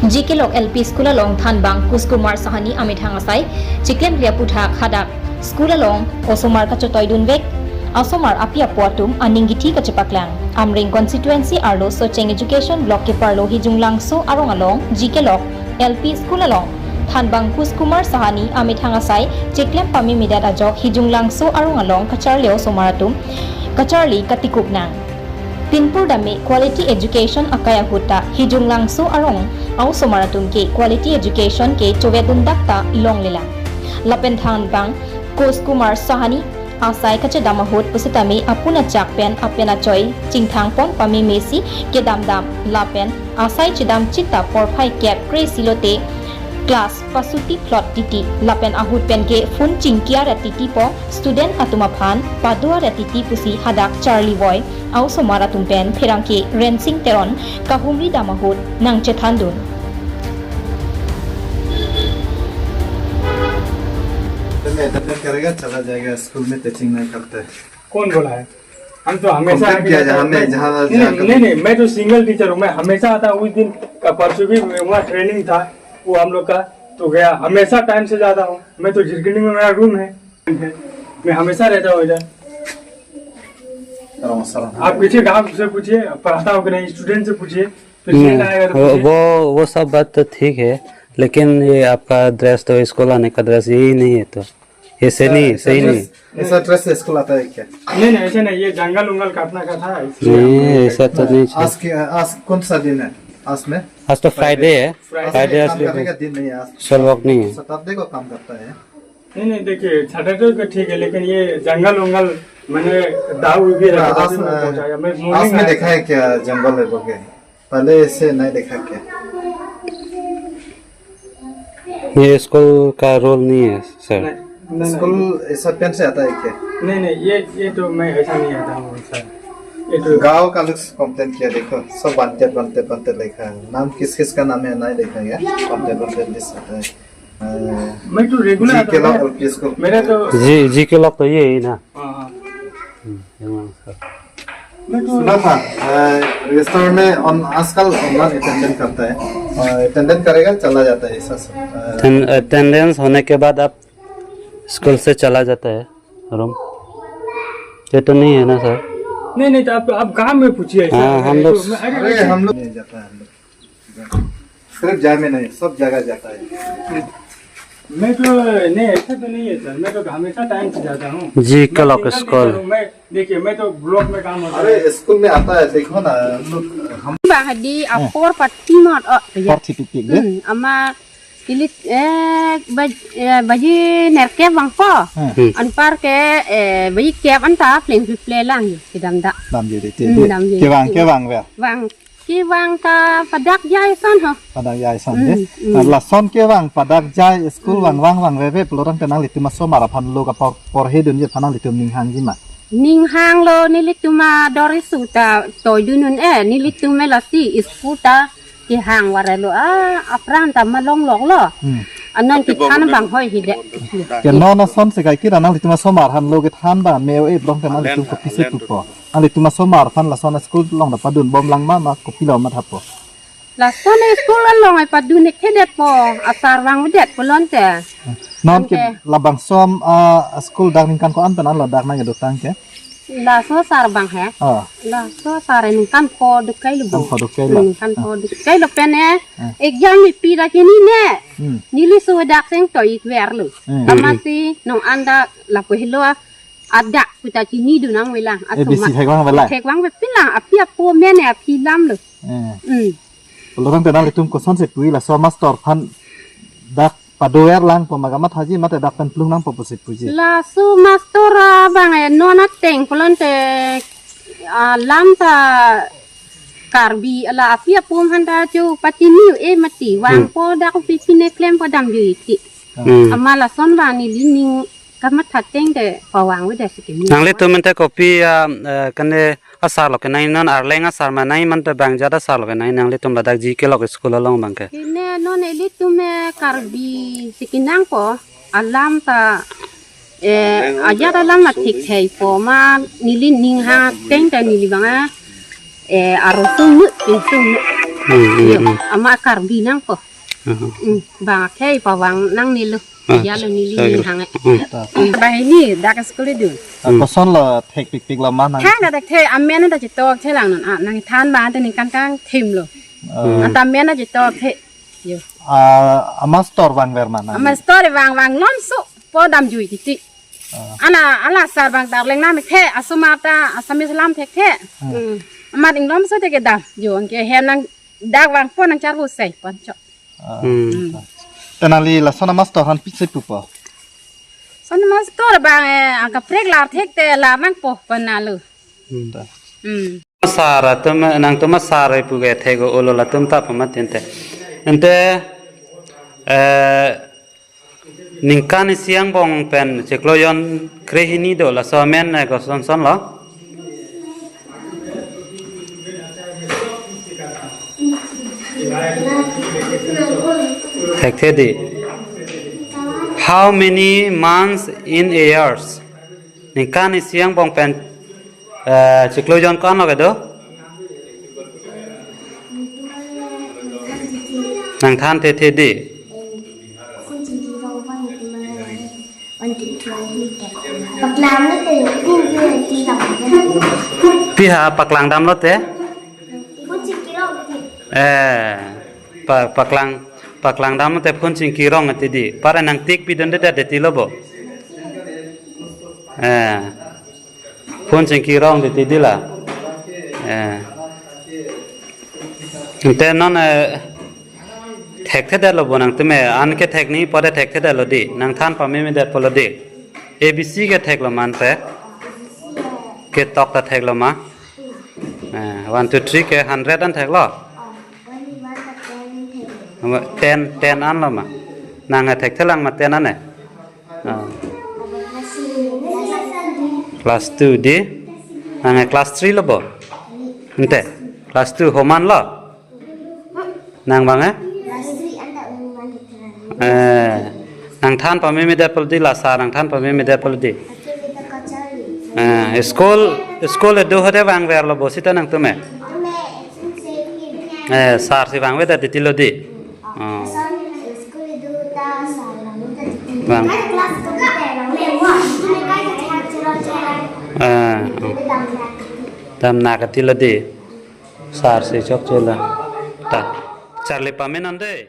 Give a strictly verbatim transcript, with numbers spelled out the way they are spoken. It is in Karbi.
G K Lok L P School along thanbang Kuskumar Sahani amethang asai chiklemkle aphuthak hadak school along osomar kachetoidunvek asomar api apo atum aning kithi kachepaklang. Amreng constituency arlo Socheng Education Block keparlo Hijunglangso arong along G K Lok L P School along thanbang Kuskumar Sahani amethang asai chiklem pamemedet ajok Hijunglangso arong along kacharli osomar atum kacharli katikup nang. Pinpur dame quality education akai ahut ta Hijunglangso arong aosomar atum ke quality education ke chovedundak ta longlelang. Lapen thanbang Kuskumar Sahani asai kachedam ahut pusitame apun achak pen apen achoi chingthangpon pamemesi kedamdam lapen asai chedam chita porphai kep kre-isi lote class pasuti plot titi lapen ahut pen ke phone chingki aret titi po student atum aphan pado aret titi pusi hadak charli voi aosomar atum pen pherangke Rensing Teron kahumri dam ahut nangchethandun. मैं अटेंडेंस करेगा, चला जाएगा, स्कूल में टीचिंग नहीं करते। कौन बोला है? हम तो हमेशा कंप्लेंट आके किया जाता जाए, हूँ। हमें जहाँ नहीं, जहाँ नहीं, नहीं, नहीं, मैं तो सिंगल टीचर हूँ। मैं हमेशा आता हूँ। उस दिन का परसों भी वहाँ ट्रेनिंग था, वो हम लोग का तो गया। हमेशा टाइम से जाता हूँ। मैं तो झिरकिंडी में मेरा रूम है, मैं हमेशा रहता हूँ इधर। सलाम, सलाम। आप किसी गाँव से पूछिए, पढ़ाता हूँ कि नहीं, स्टूडेंट से पूछिए, फिर नहीं, सेल आएगा तो वो, पूछिए। वो वो सब बात तो ठीक है, लेकिन ये आपका ड्रेस तो स्कूल आने का ड्रेस यही नहीं है, तो ऐसे नहीं, सही नहीं। ऐसा ड्रेस से स्कूल आता है क्या? नहीं, नहीं, ऐसे नहीं, ये जंगल उंगल काटना का था, इसलिए हम नहीं, लोग ऐसा तो नहीं चाहिए। आज के आज कौन सा दिन है? आज में आज तो फ्राइडे है, फ्राइडे। फ्राइडे आज काम करेगा, दिन नहीं है आज। सोल वर्क नहीं है। सैटरडे को काम करता है। नहीं, नहीं, देखिए, सैटरडे को ठीक है, लेकिन ये जंगल उंगल, मैंने दाऊ भी रखा था, आज मैं पहुंचाया। मैं आज मॉर्निंग में आया देखा था। है क्या जंगल है बोल के? पहले ऐसे नहीं देखा क्या? ये स्कूल का रूल नहीं है सर। नहीं, नहीं, नहीं। स्कूल ऐसा पेन से आता है क्या? नहीं, नहीं, ये ये तो मैं ऐसा नहीं आता हूँ सर। ये तो गांव का लोग कंप्लेंट किया, देखो सब वांटेड वांटेड वांटेड लिखा है। नाम किस किस का नाम है नहीं देखा गया, वांटेड वांटेड लिस्ट आता है। अ, मैं तो रेगुलर जी आता के हूँ। Lock LP school. मेरा तो जी जी के लॉक तो ये ही ना। हाँ, हाँ। हम्म, हाँ, सर। मैं तो सुना था, अ, रजिस्टर में ऑन आजकल ऑनलाइन अटेंडेंस करता है। अ, अटेंडेंस करेगा, चला जाता है ऐसा सर। अ, अटेंडेंस होने के बाद आप स्कूल से चला जाता है रूम। ये तो नहीं है ना सर? नहीं, नहीं, तो आप आप गाँव में पूछिए ऐसा। हाँ, हम लोग मैं- अरे, अरे हम लोग नहीं जाता है हम लोग। सिर्फ जाए में नहीं, सब जगह जाता है। मैं तो नहीं, ऐसा तो नहीं है सर। मैं तो हमेशा टाइम से जाता हूँ। जी के लॉक मैं सिंगल स्कूल। टीचर हूँ। मैं देखिए, मैं तो ब्लॉक में काम होता है। अरे स्कूल में आता है, देखो ना हम लोग। हम Bang hadi apor pati mot o ya. पढ़ ठीक ठीक दे। Hmm, ama ilit eh baj eh, baji nerkep bang po. Hmm. Anpar ke eh baji kep anta pleng ple lang kedam da. Dam jadi Hmm, dam jadi. Kevang kevang ya. Bang kevang ta padak jai son ho. Padak jai son Hmm, de. hmm. Nah, lason kevang padak jai school vang vang vang veve pulo tang tenang litum asomar aphan lo ka por por he dun je aphan nang litum ning hangji ma. Ning hang lo nelitum ador isu ta toi dunun eh nelitum me lasi school ta kehang vare lo a apran ta malong lok lo. Hmm. Anon kithan bang hoi hide. Ke non ason se kai kira nang litum asomar aphan lo kethan ba me o e blong tenang litum kopi se pupo. Nang litum asomar aphan lason school long da padun bom lang ma ma kopi lo ma thapo. Lason school along ai padun ek hedet po asar vang udet po lonte. Non ke Ante. Labangso a school dak ningkan ko-an pen an lo dak nang kedo tang ke. Laso sar bang he. Ah, Laso sar ningkan po duk kai lo bo. Ningkan po duk kai lo. Ningkan po duk kai lo pen eh. Hmm. Exam ni pi dak ini ne. Hmm. Neli so dak seng toi ik ver lo. Hmm. Amasi nong anda lapu helo adak puta chini dunang velang. A B C thek lang velai. Thek vang ve pilang api apo men eh api lam lo. Eh. Hmm. Pulo tang tenang litum koson se pui laso master aphan dak pado er lang po ma kamathaji mate dak pen plung nang po pusi puji. Laso master abang eh non ateng pulote alam ta Karbi ala api apo handa jo pati niu eh mati vang po dak pi pine klem po dam jo iti. Hmm. Ama lason vang neli ning kamatha teng de pavang ve de sikim. Nanglitum mente kopi a eh, kane asar lo kenai non Arleng asar ma nai mante bang jada asar lo kenai nanglitum ladak G K lok school along bang ke. Kine non elitum eh Karbi sikinang po alam ta eh ajat alam ma thik thei po ma neli ning ha teng ta neli bang eh aro sung mu pin sung mu. Hmm, hmm, Yo, hmm. Ama Karbi nangpo. Hmm. Hmm, bang akhei pavang nangnelo. Ah, Jalo neli sorry. Ning hang. Hmm. Hmm, banghini dak school dun. Ah, Hmm. Kosonlo thekpikpik lo ma nang? Than dak the amen ta chetok the lang non. Ah, nangthan ba te ningkan kangthimlo. Ah. Hmm. Anta amen ta chetok the. Yo. Ah, amastor vangver ma nang? Amastor vang vanglomso po damjui titi. Ah. Ala, ala sar bang darleng nam the, asomar ta Assamese lam thekthe. Hmm. Hmm. Amat inglomso te kedam. Yo, anke hem nangdak vangpo nangcharvo sei pon chok. Ah, Hmm. Hmm. Te nangli lason amastor aphan pisi pupo? Lason amastor bang, eh, akaprek lar thekte lar nangpo pon nalo. Hmm. Ta. Hmm. Sar atum, nangtum asar pu ke thek-olo latum ta pama tinte. Ante, eh, ningkan isi angbong pen chiklo jon krehini do, laso amen, eh, kosonsonlo? Thekthe dei. How many months in a years? Ningkan isi angbong pen, eh, chiklo jon ko-anlo kedo? Nangthan thethe dei. Paklang ni te, tin tin ti lang. Pi ha paklang damlote? Eh, pa-, paklang, paklang damlote phone chingki rong ati dei. Pare nangtik pidunde det dei tilo bo. Eh. Phone chingki rong titi dei la. Eh. Ante non, eh, thekthedetlo bo nangtum, eh, an kethek ni pore thekthedetlo dei. Nangthan pamemedetpo lo dei. A B C ketheklo ma ante? Ketok ta theklo ma? Eh, one, two, three ke hundred an theklo? Ten, ten anlo ma? Nang, eh, thekthelang ma ten an, eh? Ah. Class two dei. Nang, eh, class three lo bo? Ante. Class two homan lo? Nang bang, eh? Eh. Nangthan pamemedetpo dei la sar, nangthan pamemedetpo dei. Eh, school, school do hode vangverlo bo sita nangtum, eh? Eh, sar si vangvedet titilo dei. Oh. Bang. Eh, oh. Damnak tilo dei. Sar si chokchelo. Ta. Charli pamenon dei.